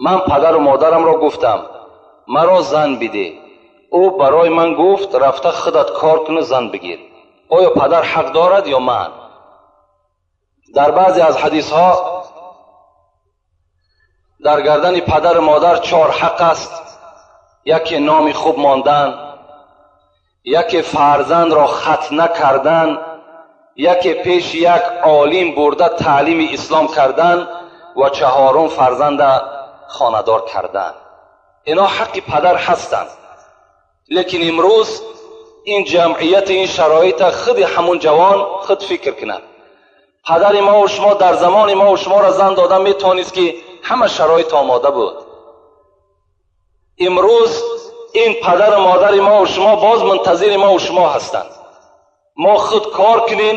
Ман падару модарамро гуфтам, маро зан бидеҳ. Ӯ барои ман гуфт, рафта худат кор куну зан бигир. Оё падар ҳақ дорад ё ман? Дар баъзе аз ҳадисҳо дар гардани падару модар чор ҳақ аст. Яке номи хуб мондан, яке фарзандро хатна кардан, яке пеши як олим бурда таълими ислом кардан ва чаҳорум фарзанда хонадор кардан. Ино ҳаққи падар ҳастанд. Лекин имрӯз ин ҷамъияти, ин шароита худи ҳамун ҷавон худ фикр кунад. Падари мо ва шумо дар замони мо ва шуморо зан дода метавонист, ки ҳама шароит омода буд. Имрӯз ин падару модари мо ва шумо боз мунтазири мо ва шумо ҳастанд. Мо худ кор кунем,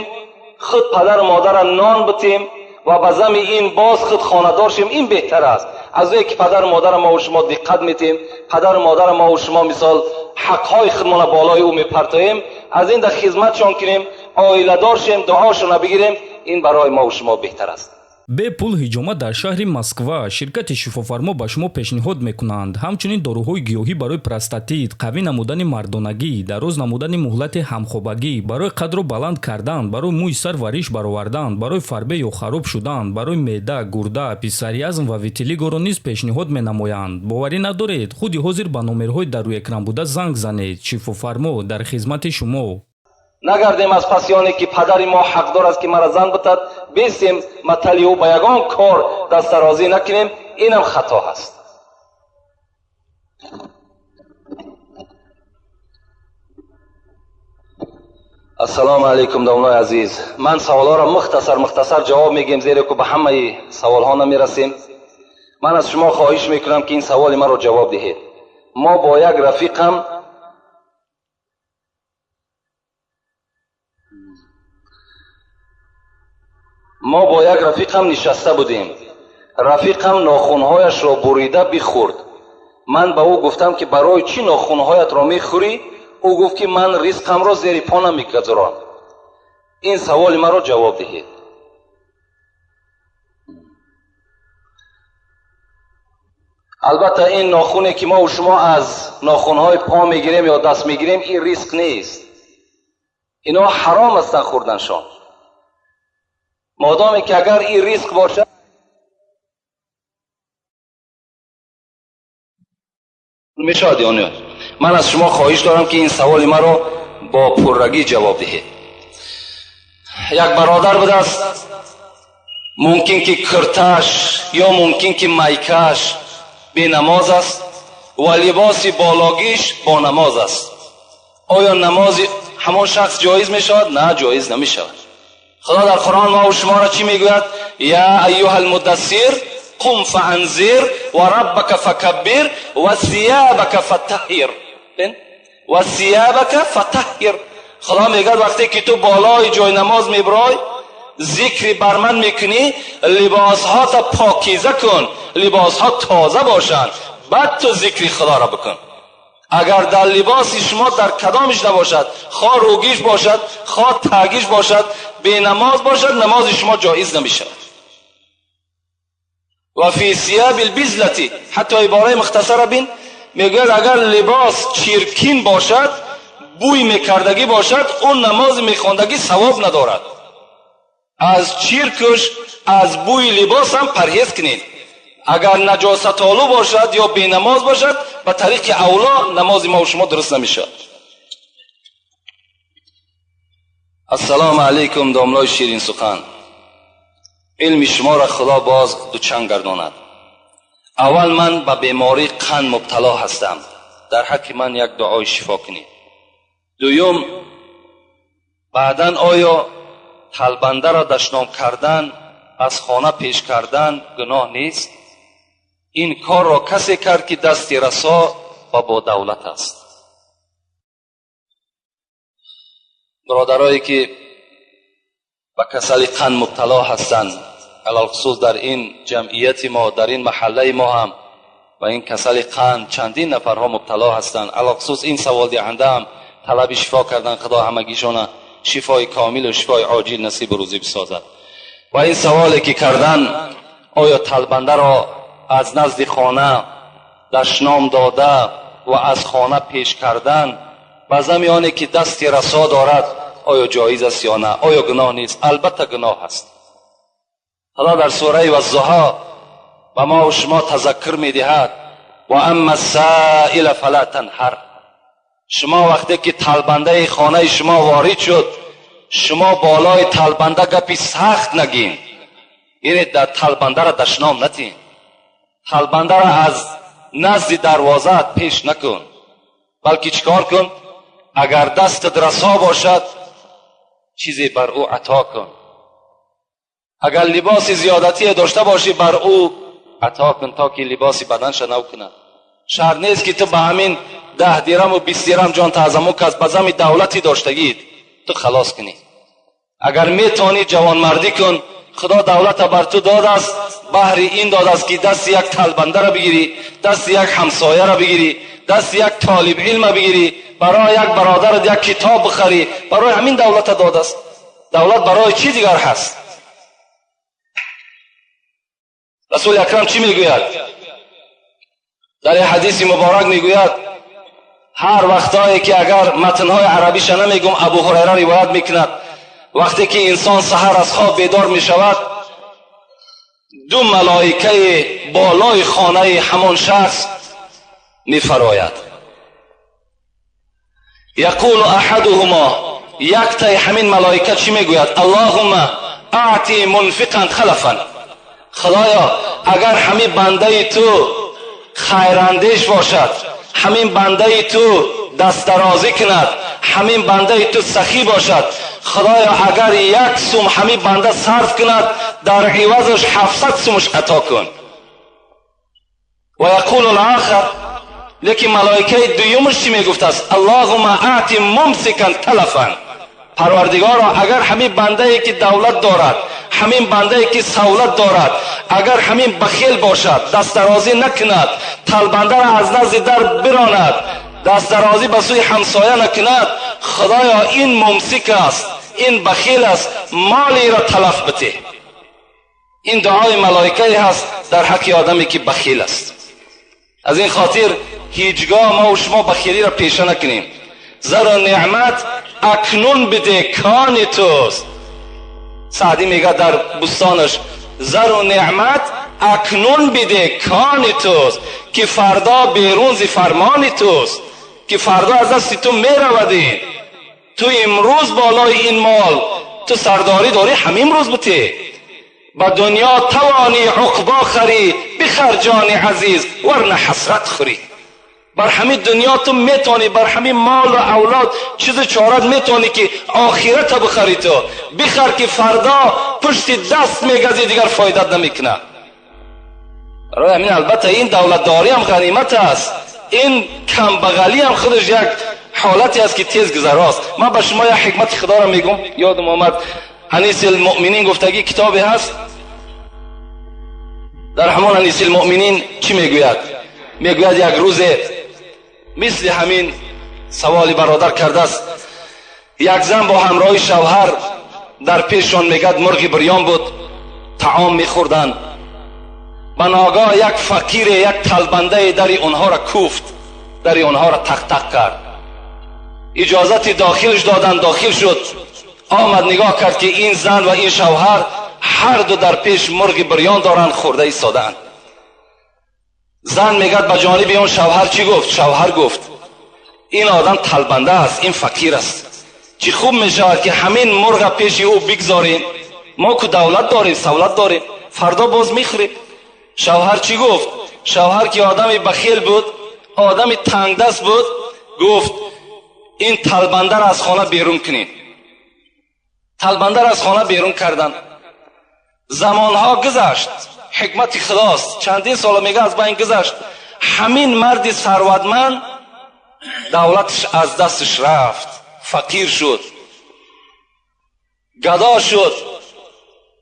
худ падару модарро нон битем ва ба зами ин боз худ хонадор шем, ин беҳтар аст. Аз ое ки падару модарро мо ва шумо диққат метем, падару модарро мо ва шумо мисол ҳақҳои худмонро болои ӯ мепартоем, аз ин дар хизматшон кунем, оиладор шем, дуошонро бигирем, ин барои мо ва шумо беҳтар аст. Бепул ҳиҷома дар шаҳри Москва. Ширкати Шифофармо ба шумо пешниҳод мекунанд ҳамчунин доруҳои гиёҳӣ барои простатит, қавӣ намудани мардонагӣ, дароз намудани муҳлати ҳамхобагӣ, барои қадро баланд кардан, барои мӯи сар ва риш баровардан, барои фарбе ё хароб шудан, барои меъда, гурда, псориазм ва витилигоро низ пешниҳод менамоянд. Боварӣ надоред? Худи ҳозир ба номерҳои дар рӯи экран буда занг занед. Шифофармо дар хизмати шумо. Нагардем аз паси оне ки падари мо ҳақдор аст, ки мара зан битад, бистем, матали ӯ ба ягон кор дастдарозӣ накунем, инам хато ҳаст. Ассалому алайкум, домлои азиз. Ман саволҳоро мухтасар мухтасар ҷавоб мегӯем, зеро ки ба ҳамаи саволҳо намерасем. Ман аз шумо хоҳиш мекунам, ки ин саволи маро ҷавоб диҳед. Мо бо як рафиқам мо бо як рафиқам нишаста будем. Рафиқам нохунҳояшро бурида бихӯрд. Ман ба ӯ гуфтам, ки барои чӣ нохунҳоятро мехӯрӣ? Ӯ гуфт, ки ман ризқамро зери по намегузорам. Ин саволи маро ҷавоб диҳед. Албатта, ин нохуне ки мо шумо аз нохунҳои по мегирем ё даст мегирем, ин ризқ нест. Ино ҳаром ҳастанд хӯрданшон. Модоме ки агар ин ризқ бошад, мешавад ё не? Ман аз шумо хоҳиш дорам, ки ин саволи маро бо пуррагӣ ҷавоб диҳед. Як бародар будааст, мумкин ки кирташ ё мумкин ки майкаш бенамоз аст ва либоси бологиш бо намоз аст. Оё намози ҳамон шахс ҷоиз мешавад? На, ҷоиз намешавад. Худо дар Қуръон мо шуморо чӣ мегӯяд? Я айюҳа лмудассир қум фаанзир ва раббака факаббир ва сиябака фатаҳҳир. Ва сиябака фатаҳҳир. Худо мегӯяд, вақте ки ту болои ҷои намоз мебирой, зикри бар ман мекунӣ, либосҳота покиза кун, либосҳо тоза бошанд, баъд ту зикри худоро бикун. Агар дар либоси шумо дар кадомиш набошад, хо рӯгиш бошад, хо тагиш бошад, бенамоз бошад, намози шумо ҷоиз намешавад. Ва фи сияби лбизлати, ҳатто ибораи мухтасара бин, мегӯяд, агар либос чиркин бошад, бӯй мекардагӣ бошад, он намози мехондагӣ савоб надорад. Аз чиркуш, аз бӯи либосам парҳез кунед. Агар наҷосатолу бошад ё бенамоз бошад, ба тариқи авло намози мо шумо дуруст намешавад. Ассалому алайкум, домлои ширинсухан. Илми шуморо Худо боз дучанд гардонад. Аввал, ман ба бемории қанд мубтало ҳастам, дар ҳаққи ман як дуои шифо кунед. Дуюм, баъдан оё талбандаро дашном кардан, аз хона пеш кардан гуноҳ нест? Ин корро касе кард, ки дасти расо ва бо давлат аст. Бародарое ки ба касали қанд мубтало ҳастанд, алалхусус дар ин ҷамъияти мо, дар ин маҳаллаи мо ҳам ба ин касали қанд чандин нафарҳо мубтало ҳастанд. Алалхусус ин саволдиҳандаам талаби шифо кардан. Худо ҳамагишона шифои комилу шифои оҷил насибу рӯзӣ бисозад. Ва ин саволе ки кардан, оё талбандаро از نزد خانه دشنام داده و از خانه پیش کردن به زمیانه که دست رسا دارد آیا جایز است یا نه؟ آیا گناه نیست؟ البته گناه است. خدا در سوره والضحی به ما و شما تذکر میدهد و اما السائل فلا تنهر. شما وقتی که تلبنده خانه شما وارد شد، شما بالای تلبنده گپی سخت نگین، یعنی در تلبنده را دشنام نتین، تلبنده را از نزد دروازه پیش نکن، بلکه چیکار کن؟ اگر دستت رسا باشد چیزی بر او عطا کن، اگر لباس زیادتی داشته باشی بر او عطا کن تا که لباس بدنش نو کنه. شرط نیست که تو به همین 10 درم و 20 درم جان تعظمو که از بزم دولتی داشتگید تو خلاص کنی. اگر میتونی جوانمردی کن، خدا دولت بر تو داد است، بهر این داد است که دست یک تلبنده را بگیری، دست یک همسایه را بگیری، دست یک طالب علم بگیری، برای یک برادر یک کتاب بخری، برای همین دولت داد است. دولت برای چی دیگر هست؟ رسول اکرم چی میگوید؟ در حدیث مبارک میگوید هر وقتایی که اگر متنهای عربیش نمیگم، ابو هریره روایت میکند وقتی که انسان سحر از خواب بیدار میشود، دو ملائکه بالای خانه همان شخص میفراید. یقول احدهما، یک تای همین ملائکه چی میگوید؟ اللهم اعطی منفقا خلفا. خدایا اگر همین بنده تو خیراندیش باشد، همین بنده تو دست درازی کند، همین بنده تو سخی باشد، خدایا اگر یک سوم همین بنده صرف کند در عوضش 700 سومش عطا کن. و یقول الاخر، لیکن ملائکه دویمش چی میگفت است؟ اللهم اعطی ممسکا تلفا. پروردگارا اگر همین بنده ای که دولت دارد، همین بنده ای که سولت دارد، اگر همین بخیل باشد، دست درازی نکند، تلبنده را از نزد در براند، دست درازی به سوی همسایه نکند، خدایا این ممسک است، این بخیل است، مالی را تلف بده. این دعای ملائکه هست در حق آدمی که بخیل است. از این خاطر هیچگاه ما و شما بخیلی را پیشه نکنیم. زر و نعمت اکنون بده کان توست. سعدی میگه در بستانش زر و نعمت اکنون بده کان توست، که فردا بیرون ز فرمان توست، که فردا از دست تو میرودین. تو امروز بالای این مال تو سرداری داری، همین روز بته. با دنیا توانی عقبا خری، بخر جان عزیز ورنه حسرت خوری. بر همین دنیا تو میتونی، بر همین مال و اولاد چیز چارت میتونی که آخرت بخری، تو بخر که فردا پشت دست میگزی دیگر فایدت نمیکنه. برای همین البته این دولتداری هم غنیمت است، این کمبغلی هم خودش یک حالتی است که تیز گذراست. من به شما یک حکمت خدا را میگم، یادم آمد انیس المؤمنین گفتگی کتابی هست، در همان انیس المؤمنین چی میگوید؟ میگوید یک روز مثل همین سوالی برادر کرده است، یک زن با همراه شوهر در پیششان میگد مرغ بریان بود، طعام میخوردن، به ناگاه یک فقیر یک تلبنده در اونها را کوفت، در اونها را تق تق کرد، اجازت داخلش دادن، داخل شد، آمد نگاه کرد که این زن و این شوهر هر دو در پیش مرغ بریان دارند خورده ایستادند. زن میگد به جانب اون شوهر چی گفت؟ شوهر گفت این آدم تلبنده است، این فقیر است، چی خوب میشود که همین مرغ پیش او بگذاریم، ما که دولت داریم، سولت داریم، فردا باز میخوریم. شوهر چی گفت؟ شوهر که آدم بخیل بود، آدم تنگ دست بود، گفت این تلبنده را از خانه بیرون کنین. تلبنده را از خانه بیرون کردن. زمانها گذشت، حکمت خداست، چندین سال میگه از بین گذشت، همین مرد ثروتمند دولتش از دستش رفت، فقیر شد، گدا شد.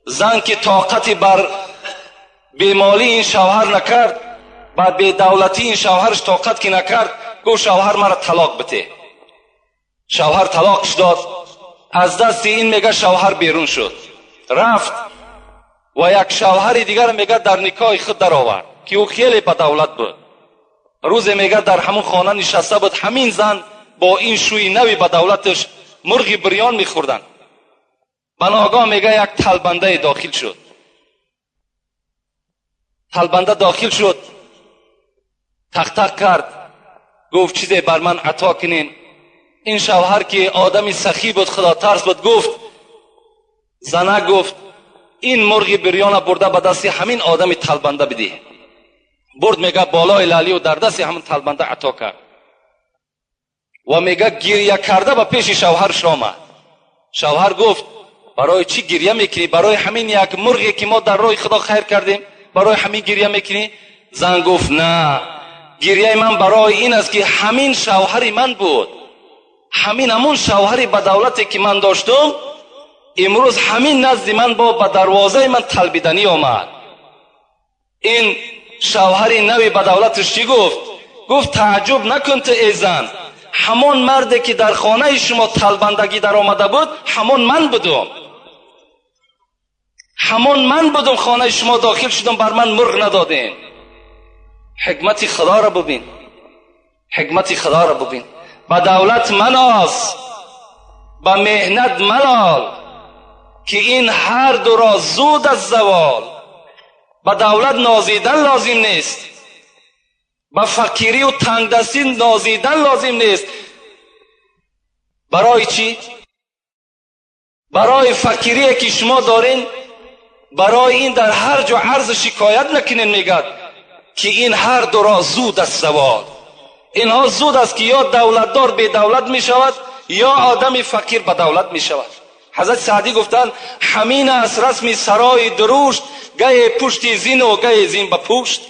زن که طاقتی بر بیمالی این شوهر نکرد، بعد به دولتی این شوهرش طاقت که نکرد، گفت شوهر مرا طلاق بده. شوهر طلاقش داد. از دست این میگه شوهر بیرون شد، رفت و یک شوهر دیگر میگه در نکاح خود در آورد. ки ӯ хеле ба давлат буд. Рӯзе мега дар ҳамун хона нишаста буд, ҳамин зан бо ин шӯи нави ба давлаташ мурғи бирён мехӯрданд. Ба ногоҳ мега як талбандае дохил шуд. Талбанда дохил шуд, тақ-тақ кард, гуфт чизе бар ман ато кунин. Ин шавҳар ки одами сахӣ буд, худотарс буд, гуфт зана гуфт ин мурғи бирёна бурда ба дасти ҳамин одами талбанда бидиҳ. Бурд мега болои лалию дар дасти ҳамин талбанда ато кард ва мега гиря карда ба пеши шавҳарш омад. Шавҳар гуфт барои чӣ гиря мекунӣ? Барои ҳамин як мурғе ки мо дар роҳи худо хайр кардем, барои ҳамин гиря мекунӣ? Зан гуфт на, гиряи ман барои ин аст ки ҳамин шавҳари ман буд, ҳамин ҳамун шавҳари ба давлате ки ман доштум, имрӯз ҳамин назди ман бо ба дарвозаи ман талбиданӣ омад. Ин шавҳари нави ба давлаташ чӣ гуфт? Гуфт тааҷҷуб накун ту эй зан, ҳамон марде ки дар хонаи шумо талбандагӣ даромада буд, ҳамон ман будум. Ҳамон ман будум, хонаи шумо дохил шудам, бар ман мурғ надодем. Ҳикмати худоро бубин, ҳикмати худоро бубин. Ба давлат маноз, ба меҳнат малол, ки ин ҳар дуро зуд аз завол. Ба давлат нозидан лозим нест, ба фақирию тангдастӣ нозидан лозим нест. Барои чӣ? Барои фақирие ки шумо дорин, барои ин дар ҳар ҷо арзу шикоят накунед, мегӯяд ки ин ҳар дуро зуд аз завол. Инҳо зуд аст ки ё давлатдор бедавлат мешавад, ё одами фақир ба давлат мешавад. Ҳазрат Саъдӣ гуфтанд ҳамин аст расми сарои дурушт, гае пушти зину гае зин ба пушт.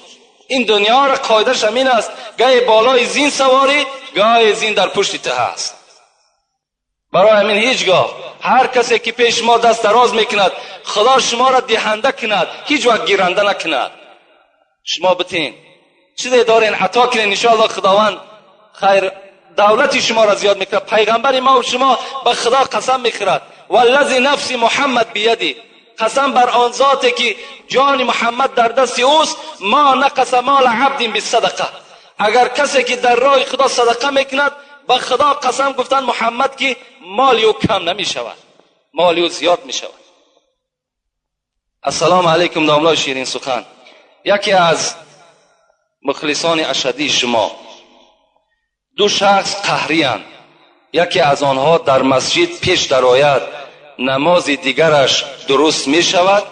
Ин дунёро қоидааш ҳамин аст, гае болои зин саворӣ, гае зин дар пушти ту ҳаст. Барои ҳамин ҳеҷ гоҳ ҳар касе ки пеш шумо даст дароз мекунад, худо шуморо диҳанда кунад, ҳеҷ вақт гиранда накунад. Шумо битин чизе дорен ато кунед, иншоаллоҳ худованд хайр давлати шуморо зиёд мекунад. Пайғамбари мо шумо ба худо қасам мехӯрад, валлази нафси муҳаммад бияди, қасам бар он зоте ки ҷони муҳаммад дар дасти ӯст, ма нақаса мола абдин бисадақа. Агар касе ки дар роҳи худо садақа мекунад, ба худо қасам гуфтанд муҳаммад ки моли ӯ кам намешавад, моли ӯ зиёд мешавад. Ассалому алайкум домлои ширин сухан, яке аз мухлисони ашадии шумо. Ду шахс қаҳриянд, яке аз онҳо дар масҷид пеш дарояд, намози дигараш дуруст мешавад.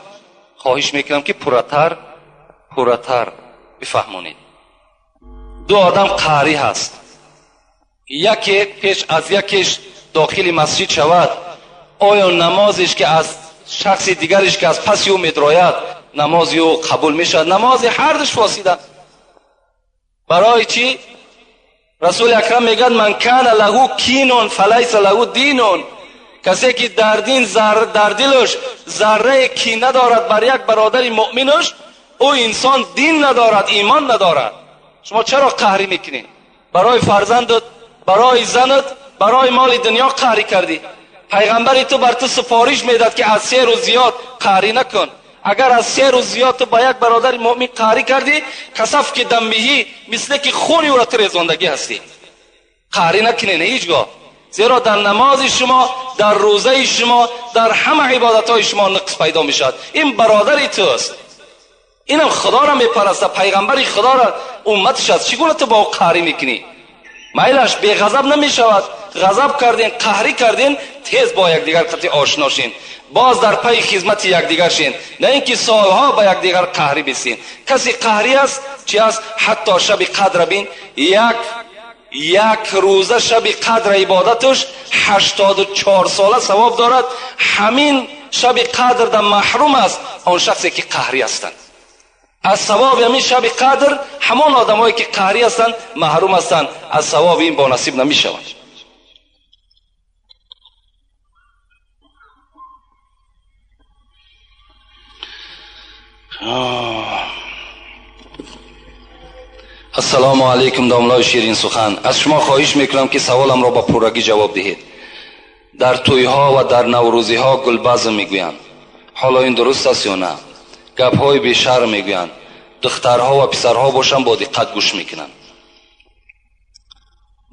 Хоҳиш мекунам ки пурратар пурратар бифаҳмонед. Ду одам қаҳрӣ ҳаст, яке пеш аз якеш дохили масҷид шавад, оё намозеш ки аз шахси дигареш ки аз паси ӯ медрояд, намози ӯ қабул мешавад? Намози ҳардуш фосида. Барои чӣ? Расули акрам мегӯяд ман кана лаҳу кинун фалайса лаҳу динун. Касе ки дар дин дар дилаш заррае кина дорад бар як бародари муъминаш, ӯ инсон дин надорад, имон надорад. Шумо чаро қаҳрӣ мекунед? Барои фарзандат, барои занат, барои моли дунё қаҳрӣ кардӣ. Пайғамбари ту бар ту супориш медад ки аз 3 рӯз зиёд қаҳрӣ накун. Агар аз 3 рӯз зиёд ту ба як бародари муъмин қаҳрӣ кардӣ, касаф ки даммиҳӣ, мисле ки хуни ӯро ту резондагӣ ҳастӣ. Қаҳрӣ накунед ҳеҷ гоҳ, зеро дар намози шумо, дар рӯзаи шумо, дар ҳама ибодатҳои шумо нуқс пайдо мешавад. Ин бародари туст, инам худоро мепарастад, пайғамбари худоро умматаш аст. Чӣ гуна ту бо ӯ қаҳрӣ мекунӣ? Майлаш беғазаб намешавад. Ғазаб кардин, қаҳрӣ кардин, тез бо якдигар қатъи ошно шин, боз дар пайи хизмати якдигар шин, на ин ки солҳо ба якдигар қаҳрӣ бисин. Касе қаҳрӣ аст, чи аст? Ҳатто шаби қадра бин, як рӯза шаби қадра ибодаташ 84 сола савоб дорад. Ҳамин шаби қадр дар маҳрум аст он шахсе ки қаҳрӣ ҳастанд. Аз савоби ҳамин шаби қадр ҳамон одамое ки қаҳрӣ ҳастанд маҳрум ҳастанд, аз савоби ин бонасиб намешаванд. Ассалому алайкум домлои ширин сухан, аз шумо хоҳиш мекунам ки саволамро ба пуррагӣ ҷавоб диҳед. Дар тӯйҳо ва дар наврӯзиҳо гулбазм мегӯянд. Ҳоло ин дуруст аст ё на? Гапҳои бешарм мегӯянд. Духтарҳо ва писарҳо бошанд, бо диққат гӯш мекунанд.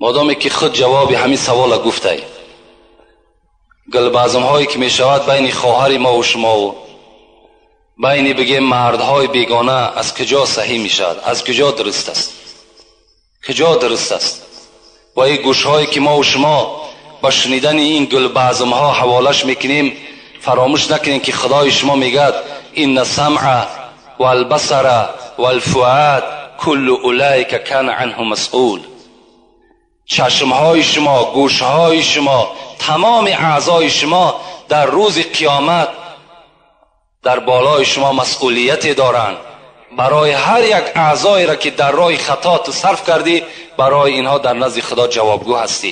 Модоме ки худ ҷавоби ҳамин савола гуфтай, гулбазмҳое ки мешавад байни хоҳари мо ва шумову байни бигем мардҳои бегона аз куҷо саҳӣ мешавад? Аз куҷо дуруст аст? Куҷо дуруст аст? Ва ин гӯшҳое ки мо ва шумо ба шунидани ин гулбазмҳо ҳаволаш мекунем, фаромӯш накунем ки худои шумо мегӯяд: инна самъа валбасара валфуад куллу улайка кана анҳу масъул. Чашмҳои шумо, гӯшҳои шумо, тамоми аъзои шумо дар рӯзи қиёмат дар болои шумо масъулияте доранд. Барои ҳар як аъзоеро ки дар роҳи хато ту сарф кардӣ, барои инҳо дар назди худо ҷавобгӯ ҳастӣ.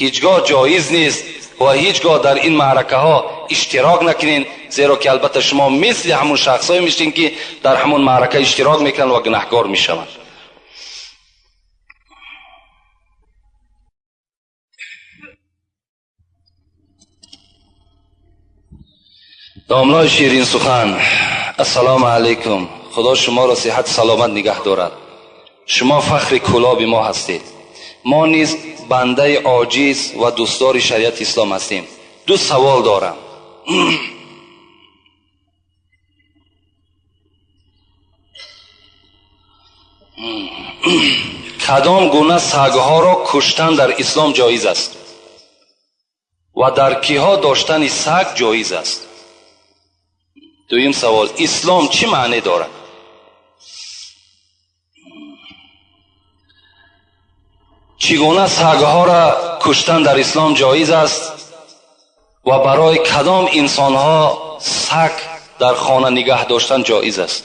Ҳеҷгоҳ ҷоиз нест ва ҳеҷгоҳ дар ин маъракаҳо иштирок накунед, зеро ки албатта шумо мисли ҳамун шахсҳое мешин ки дар ҳамун маърака иштирок мекунанд ва гунаҳкор мешаванд. Домлои ширин сухан, ассалому алайкум. Худо шуморо сиҳат саломат нигаҳ дорад. Шумо фахри кӯлоби мо ҳастед. Мо низ бандаи оҷиз ва дӯстдори шариати ислом ҳастем. Ду савол дорам. Кадом гуна сагҳоро куштан дар ислом ҷоиз аст ва дар киҳо доштани саг ҷоиз аст? Дуюм савол: ислом чӣ маъне дорад? Чӣ гуна сагҳоро куштан дар ислом ҷоиз аст ва барои кадом инсонҳо саг дар хона нигаҳ доштан ҷоиз аст?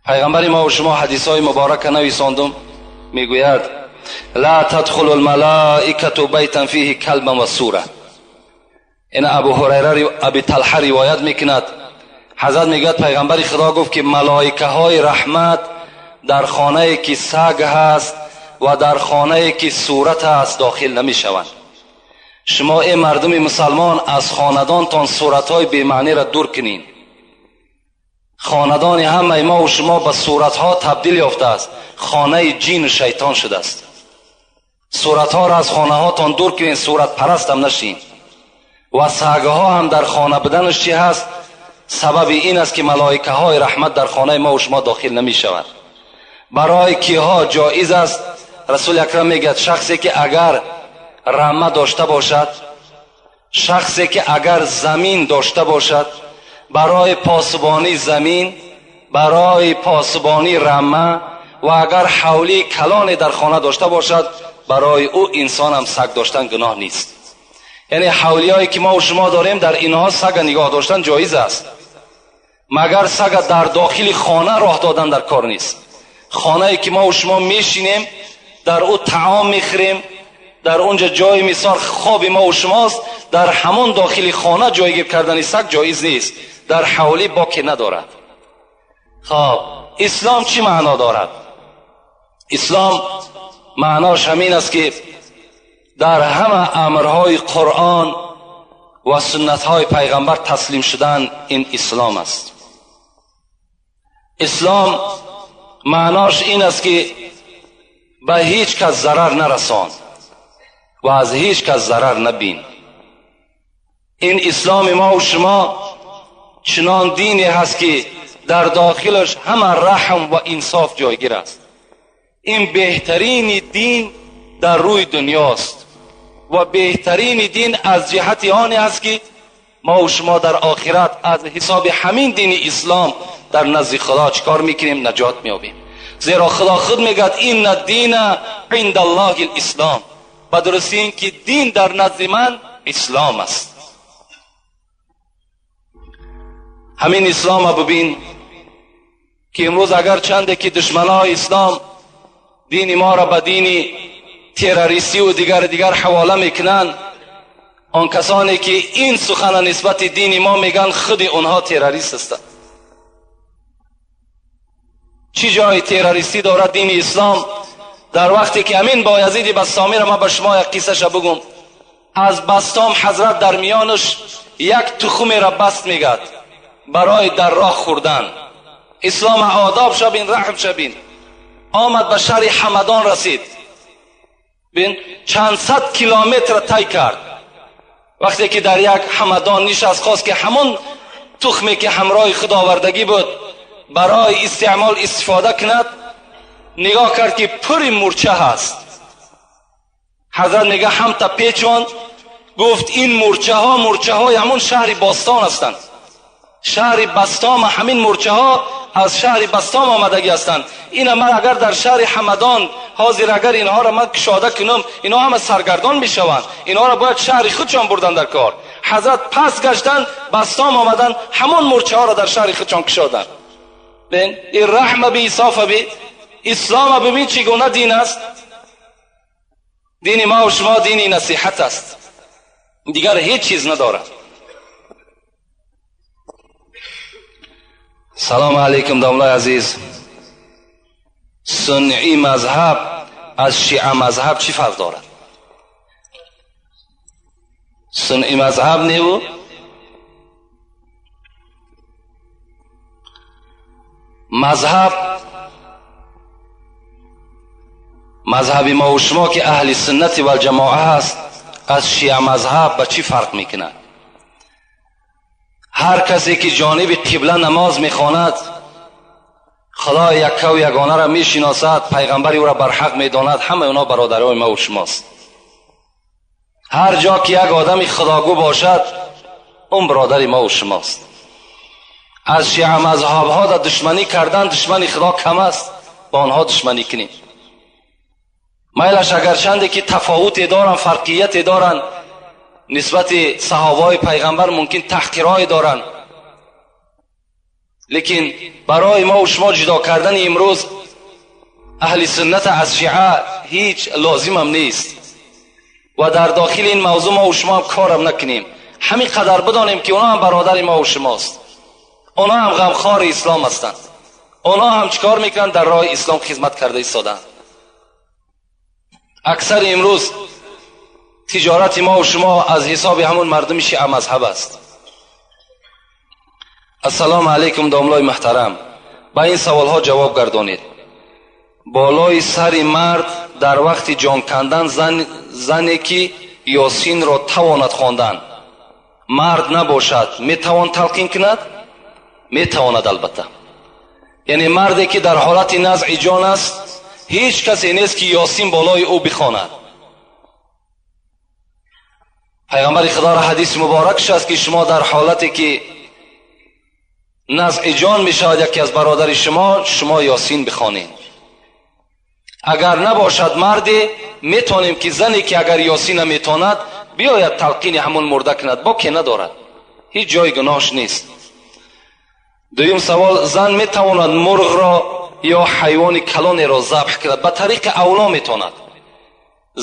Пайғамбари мо ва шумо ҳадисҳои муборака нависондум, мегӯяд: ла тадхулу лмалаикату байтан фиҳи калбан ва сура. Ин Абу Ҳурайра, Аби Талҳа ривоят мекунад. Ҳазрат мегӯяд: пайғамбари худо гуфт ки малоикаҳои раҳмат дар хонае ки саг ҳаст ва дар хонае ки сурат аст дохил намешаванд. Шумо эй мардуми мусалмон, аз хонадонтон суратҳои бемаъниро дур кунед. Хонадони ҳамаи мо ва шумо ба суратҳо табдил ёфтааст, хонаи ҷину шайтон шудааст. Суратҳоро аз хонаҳотон дур кунед, суратпарастам нашин. Ва сагҳо ҳам дар хона буданаш чӣ ҳаст? Сабаби ин аст ки малоикаҳои раҳмат дар хонаи мо ва шумо дохил намешаванд. Барои киҳо ҷоиз аст? Расули акрам мегӯяд: шахсе ки агар рама дошта бошад, шахсе ки агар замин дошта бошад, барои посбонии замин, барои посбонии рама ва агар ҳавлии калоне дар хона дошта бошад, барои ӯ инсонам саг доштан гуноҳ нест. Яъне ҳавлиҳое ки мо ва шумо дорем, дар инҳо сага нигоҳ доштан ҷоиз аст, магар сага дар дохили хона роҳ додан дар кор нест. Хонае ки мо ва шумо мешинем, дар ӯ таом мехӯрем, дар онҷа ҷои мисол хоби мо ва шумост, дар ҳамон дохили хона ҷойгир кардани саг ҷоиз нест. Дар ҳавлӣ боке надорад. Хоб, ислом чӣ маъно дорад? Ислом маънош ҳамин аст ки дар ҳама амрҳои Қуръон ва суннатҳои пайғамбар таслим шудан ин ислом аст. Ислом маънош ин аст ки ба ҳеҷ кас зарар нарасон ва аз ҳеҷ кас зарар набин. Ин исломи мо ва шумо чунон дине ҳаст ки дар дохилаш ҳама раҳм ва инсоф ҷойгир аст. Ин беҳтарини дин дар рӯи дунёст ва беҳтарини дин аз ҷиҳати оне аст ки мо ва шумо дар охират аз ҳисоби ҳамин дини ислом дар назди худо чӣ кор мекунем? Наҷот меёбем. Зеро худо худ мегӯяд: инна дина инда аллоҳи лислом. Ба дурустӣ ин ки дин дар назди ман ислом аст. Ҳамин ислома бибин ки имрӯз агар чанде ки душманои ислом дини моро ба дини террористӣ ва дигар дигар ҳавола мекунанд, он касоне ки ин сухана нисбати дини мо мегӯянд, худи онҳо террорист ҳастанд. Чӣ ҷои террористӣ дорад дини ислом? Дар вақте ки ҳамин Боязиди Бастомиро ман ба шумо як қиссаша бигӯм. Аз Бастом ҳазрат дар миёнаш як тухумеро баст мегӯяд барои дар роҳ хӯрдан. Ислом одоб шабин, раҳм шабин. Омад ба шаҳри Ҳамадон расид. Бин, чанд сад километр тай кард. Вақте ки дар як Ҳамадон нишаст, хост ки ҳамон тухме ки ҳамроҳи худ овардагӣ буд барои истеъмол истифода кунад, нигоҳ кард ки пури мурча ҳаст. Ҳазрат мега ҳамта печонд, гуфт ин мурчаҳо мурчаҳои ҳамон шаҳри Бостон ҳастанд. Шаҳри Бастом, ҳамин мурчаҳо аз шаҳри Бастом омадагӣ ҳастанд. Ина ман агар дар шаҳри Ҳамадон ҳозир агар инҳоро ман кушода кунам, инҳо ҳама саргардон мешаванд. Инҳоро бояд шаҳри худшон бурдан дар кор. Ҳазрат пас гаштанд, Бастом омаданд, ҳамон мурчаҳоро дар шаҳри худшон кушоданд. Бин, ин раҳма би, исофа би, ислома бибин чӣ гуна дин аст. Дини ма ва шумо дини насиҳат аст, дигар ҳеҷ чиз надорад. Салом алейкум, домлаи азиз. Сунъи мазҳаб аз шиа мазҳаб чӣ фарқ дорад? Сунъи мазҳаб неву мазҳаб, мазҳаби мо ва шумо ки аҳли суннати валҷамоа ҳаст, аз шиа мазҳаб ба чӣ фарқ мекунад? Ҳар касе ки ҷониби қибла намоз мехонад, Худои яккаву ягонаро мешиносад, пайғамбари ӯро барҳақ медонад, ҳамаи онҳо бародарои мо ва шумост. Ҳар ҷо ки як одами худогӯ бошад, он бародари мо ва шумост. Аз шиа мазҳабҳо дар душманӣ кардан душмани Худо кам аст, ба онҳо душманӣ кунем. Майлаш агарчанде ки тафовуте доранд, фарқияте доранд нисбати саҳобаҳои пайғамбар, мумкин таҳқирҳое доранд, лекин барои мо ва шумо ҷудо кардани имрӯз аҳли суннат аз шиа ҳеҷ лозимам нест ва дар дохили ин мавзӯъ мо ва шумо ҳам корам накунем. Ҳамин қадар бидонем ки онҳо ҳам бародари мо ва шумост, онҳо ҳам ғамхори ислом ҳастанд, онҳо ҳам чӣ кор мекунанд? Дар роҳи ислом хизмат карда истоданд. Аксари имрӯз тиҷорати мо ва шумо аз ҳисоби ҳамон мардуми шиа мазҳаб аст. Ассалому алайкум, домлои муҳтарам. Ба ин саволҳо ҷавоб гардонед. Болои сари мард дар вақти ҷон кандан зане ки Ёсинро тавонад хондан, мард набошад, метавон талқин кунад? Метавонад албатта. Яъне марде ки дар ҳолати назъи ҷон аст, ҳеҷ касе нест ки Ёсин болои ӯ бихонад. Пайғамбари Худоро ҳадиси муборакш аст ки шумо дар ҳолате ки назъи ҷон мешавад яке аз бародари шумо, шумо Ёсин бихонед. Агар набошад марде, метавонем ки зане ки агар Ёсин наметавонад, биёяд талқини ҳамон мурда кунад, боке надорад, ҳеҷ ҷои гуноҳш нест. Дуюм савол: зан метавонад мурғро ё ҳайвони калонеро забҳ кунад? Ба тариқи авло метавонад.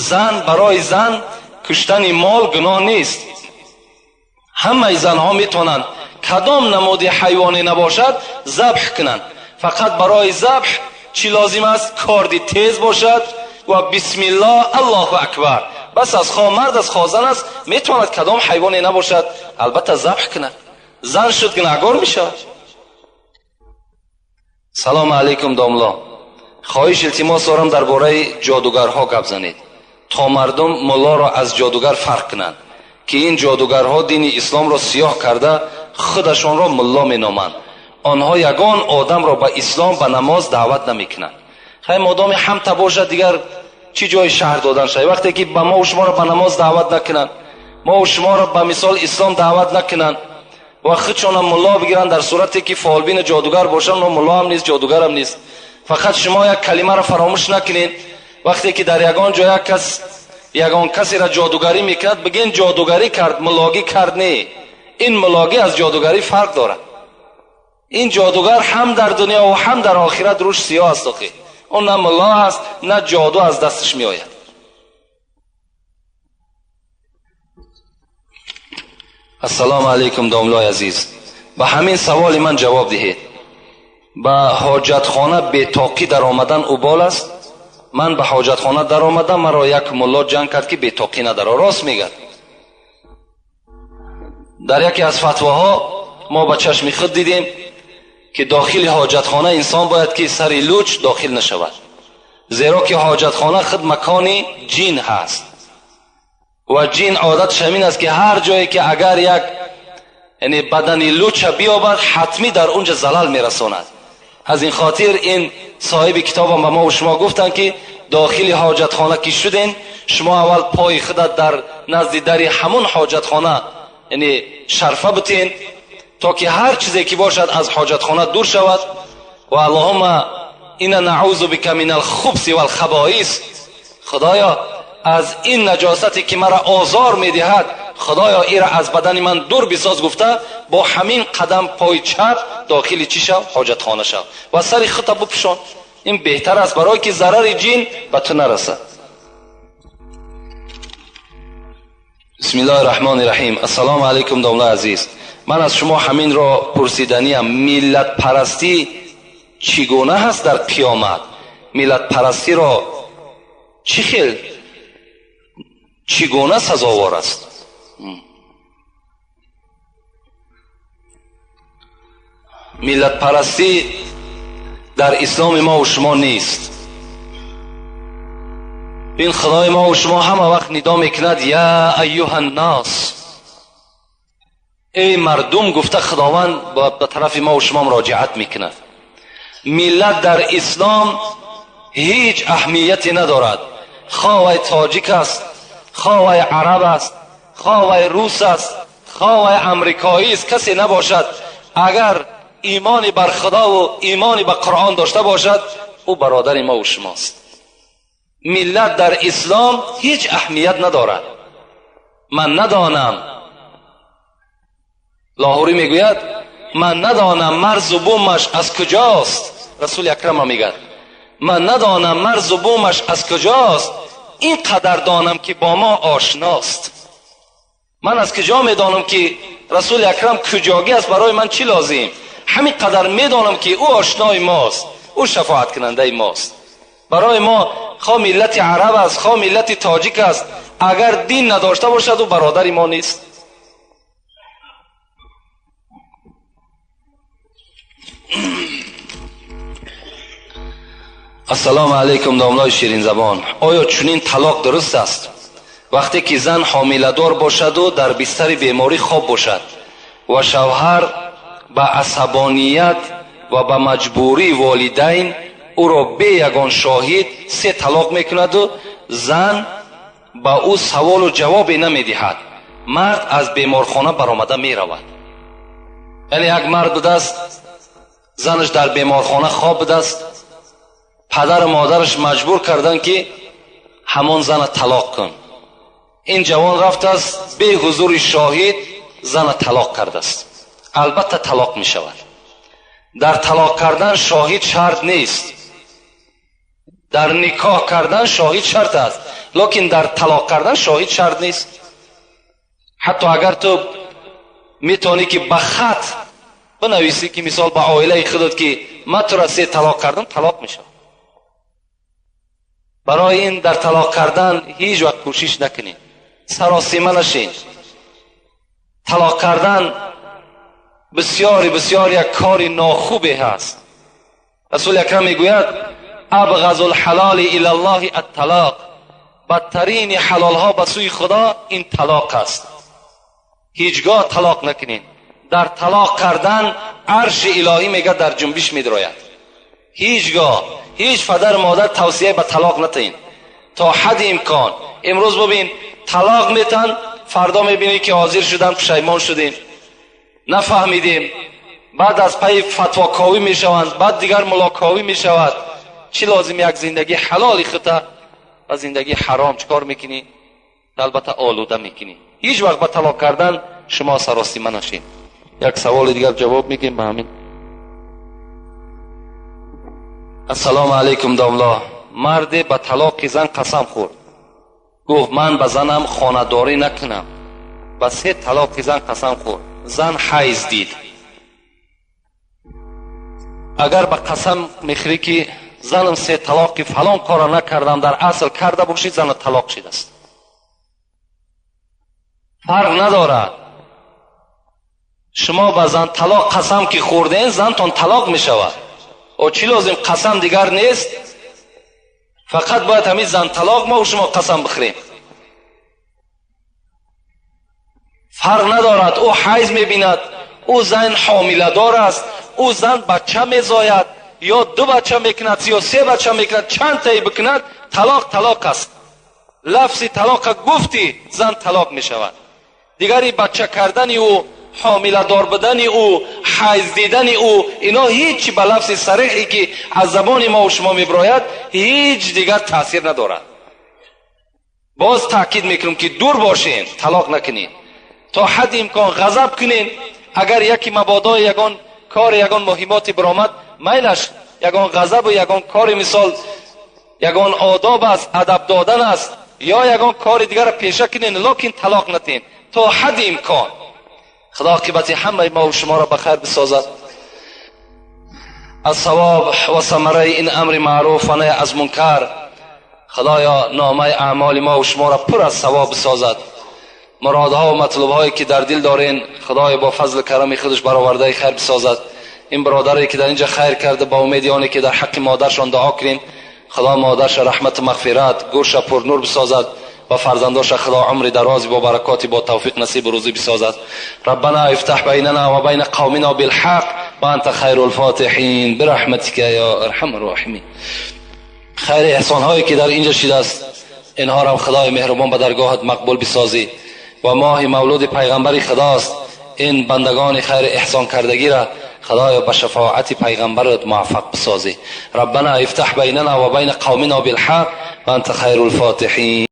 Зан, барои зан куштани мол гуноҳ нест. Ҳамаи занҳо метавонанд кадом намуди ҳайвоне набошад забҳ кунанд. Фақат барои забҳ чӣ лозим аст? Корди тез бошад ва бисмиллоҳ, аллоҳу акбар. Бас аз хо мард аз хо зан аст, метавонад кадом ҳайвоне набошад албатта забҳ кунад. Зан шуд гунаҳгор мешавад. Салому алайкум, домло. Хоҳиш илтимос дорам дар бораи ҷодугарҳо гап занед, то мардум муллоро аз ҷодугар фарқ кунанд, ки ин ҷодугарҳо дини исломро сиёҳ карда худашонро мулло меноманд. Онҳо ягон одамро ба ислом, ба намоз даъват намекунанд. Хай, модоми ҳамта бошад, дигар чӣ ҷои шаҳр додан шавад? Вақте ки ба мо шуморо ба намоз даъват накунанд, мо шуморо ба мисол ислом даъват накунанд ва худшонам мулло бигиранд, дар сурате ки фолбин ҷодугар бошанд, но мулло ҳам нест, ҷодугарам нест. Фақат шумо як калимаро фаромӯш накунед. Вақте ки дар ягон ҷо як кас ягон касеро ҷодугарӣ мекунад, бигӯен ҷодугарӣ кард, муллогӣ кард. Не, ин муллогӣ аз ҷодугарӣ фарқ дорад. Ин ҷодугар ҳам дар дунё ва ҳам дар охират рӯш сиёҳ аст. Охи он на мулло аст, на ҷоду аз дасташ меояд. Ассалому алайкум, домлои азиз. Ба ҳамин саволи ман ҷавоб диҳед. Ба ҳоҷатхона бетоқӣ даромадан убол аст? Ман ба ҳоҷатхона даромадам, маро як мулло ҷанг кард ки бетоқӣ надаро. Рост мегӯяд. Дар яке аз фатвоҳо мо ба чашми худ дидем ки дохили ҳоҷатхона инсон бояд ки сари луч дохил нашавад, зеро ки ҳоҷатхона худ макони ҷин ҳаст ва ҷин одаташ ҳамин аст ки ҳар ҷое ки агар як яъне бадани луча биёбад, ҳатмӣ дар унҷа залал мерасонад. Аз ин хотир ин соҳиби китобам ба мо ва шумо гуфтанд ки дохили ҳоҷатхона ки шуден, шумо аввал пои худат дар назди дари ҳамон ҳоҷатхона яъне шарфа бутен, то ки ҳар чизе ки бошад аз ҳоҷатхона дур шавад. Ва аллоҳумма инна наъузу бика минал хубси валхабоис, худоё аз ин наҷосате ки маро озор медиҳад, худоё ира аз бадани ман дур бисоз гуфта, бо ҳамин қадам пои чап дохили чӣ шав? Ҳоҷатхона шав ва сари худта бупӯшон. Ин беҳтар аст барое ки зарари ҷин ба ту нарасад. Бисмиллоҳи раҳмони раҳим. Ассалому алайкум домла азиз, ман аз шумо ҳаминро пурсиданиям: миллатпарастӣ чӣ гуна ҳаст дар қиёмат? Миллатпарастиро чӣ хел, чӣ гуна сазовор аст? Миллатпарастӣ дар исломи мо ва шумо нест. Бин, худои мо ва шумо ҳама вақт нидо мекунад: я айюҳа ннос, эй мардум, гуфта худованд ба тарафи мо ва шумо муроҷиат мекунад. Миллат дар ислом ҳеҷ аҳамияте надорад. Хоҳ вай тоҷик аст, хоҳ вай араб аст, хоҳ вай рус аст, хоҳ вай амрикоӣ аст, касе набошад, агар имони бар худову имони ба қуръон дошта бошад, ӯ бародари мо ва шумост. Миллат дар ислом ҳеҷ аҳамият надорад. Ман надонам, лоҳурӣ мегӯяд, ман надонам марзу бумаш аз куҷост. Расули акрам мегӯяд: ман надонам марзу бумаш аз куҷост, ин қадар донам ки бо мо ошност. Ман аз куҷо медонам ки расули акрам куҷогӣ аст, барои ман чӣ лозим? Ҳамин қадар медонам ки ӯ ошнои мост, ӯ шафоаткунандаи мост. Барои мо хоҳ миллати араб аст, хоҳ миллати тоҷик аст, агар дин надошта бошад, ӯ бародари мо нест. Ассалому алайкум домлои ширинзабон. Оё чунин талоқ дуруст аст? Вақте ки зан ҳомиладор бошаду дар бистари беморӣ хоб бошад ва шавҳар ба асабоният ва ба маҷбурии волидайн ӯро бе ягон шоҳид се талоқ мекунаду зан ба ӯ саволу ҷавобе намедиҳад, мард аз беморхона баромада меравад. Яъне як мард будааст, занаш дар беморхона хоб будааст, падару модараш маҷбур карданд ки ҳамон зана талоқ кун. Ин ҷавон рафтааст, бе ҳузури шоҳид зана талоқ кардааст. Албатта талоқ мешавад. Дар талоқ кардан шоҳид шарт нест, дар никоҳ кардан шоҳид шарт аст, лекин дар талоқ кардан шоҳид шарт нест. Ҳатто агар ту метавонӣ ки ба хат бинависӣ ки мисол ба оилаи худат ки ман тура се талоқ кардам, талоқ мешавад. Барои ин дар талоқ кардан ҳеҷ вақт кӯшиш накунед, саросима нашед. Талоқ кардан бисёри бисёр як кори нохубе ҳаст. Расули акрам мегӯяд: абғазу лҳалоли ила ллоҳи атталоқ, бадтарини ҳалолҳо ба сӯи худо ин талоқ аст. Ҳеҷгоҳ талоқ накунед. Дар талоқ кардан арши илоҳӣ мегӯяд дар ҷунбиш медрояд. Ҳеҷгоҳ ҳеҷ падару модар тавсия ба талоқ натаин то ҳадди имкон. Имрӯз бибин, талоқ метан, фардо мебинӣ ки ҳозир шудан, пушаймон шудем, нафаҳмидем, баъд аз пайи фатвоковӣ мешаванд, баъд дигар мулоковӣ мешавад. Чӣ лозим як зиндагии ҳалоли хута ва зиндагии ҳаром чӣ кор мекунӣ? Албатта олуда мекунӣ. Ҳеҷ вақт ба талоқ кардан шумо саросима нашед. Як саволи дигар ҷавоб мегӯем ба ҳамин. Ассалому алайкум домло. Марде ба талоқи зан қасам хӯрд, гуфт ман ба занам хонадорӣ накунам. Ба се талоқи зан қасам хӯрд, зан ҳайз дид. Агар ба қасам мехӯрӣ ки занам се талоқи фалон кора накардам, дар асл карда бошӣ, зана талоқ шидааст. Фарқ надорад. Шумо ба зан талоқ қасам ки хӯрден, зантон талоқ мешавад. О чӣ лозим қасам дигар нест? Фақат бояд ҳамин зан талоқ мо шумо қасам бихӯрем. Фарқ надорад, ӯ ҳайз мебинад, ӯ зан ҳомиладор аст, ӯ зан бача мезояд, ё ду бача мекунад, ё се бача мекунад, чанд таи бикунад, талоқ талоқ аст. Лафзи талоқа гуфтӣ, зан талоқ мешавад. Дигари бача кардани ӯ, ҳомиладор будани ӯ, ҳайз дидани ӯ, ино ҳеҷ ба лафзи сариҳе ки аз забони мо шумо мебирояд, ҳеҷ дигар таъсир надорад. Боз таъкид мекунем ки дур бошен, талоқ накунед. То ҳадди имкон ғазаб кунед. Агар яке мабодо ягон кор, ягон муҳимоте биромад, майлаш ягон ғазабу ягон кори, мисол ягон одоб аст, адаб додан аст, ё ягон кори дигарро пеша кунед, лекин талоқ натиҳед то ҳадди имкон. Худо оқибати ҳамаи мо шуморо ба хайр бисозад. Аз савоб ва самараи ин амри маъруф ва наҳй аз мункар Худоё номаи аъмоли мо шуморо пур аз савоб бисозад. Муродҳо ва матлубҳое ки дар дил дорен, Худоё бо фазлу карами худаш баровардаи хайр бисозад. Ин бародаре ки дар инҷа хайр карда, ба умеди оне ки дар ҳаққи модаршон дуо кунем, Худо модарша раҳмату мағфират, гӯрша пурнур бисозад ва фарзандоша Худо умри дарози бо баракоти бо тавфиқ насибу рӯзӣ бисозад. Раббана ифтаҳ байнана ва байна қавмина билҳақ ва анта хайрул фотиҳин бирахматика ё арҳамар роҳимин. Хайри эҳсонҳое ки дар инҷа шидааст, инҳоро Худои меҳрубон ба даргоҳат мақбул бисозӣ. Ва моҳи мавлуди пайғамбари Худост, ин бандагони хайри эҳсон кардагиро Худоё ба шафоати пайғамбарат муваффақ бисозӣ. Раббана ифтаҳ байнана ва байна қавмина билҳақ ва анта хайрул фотиҳин.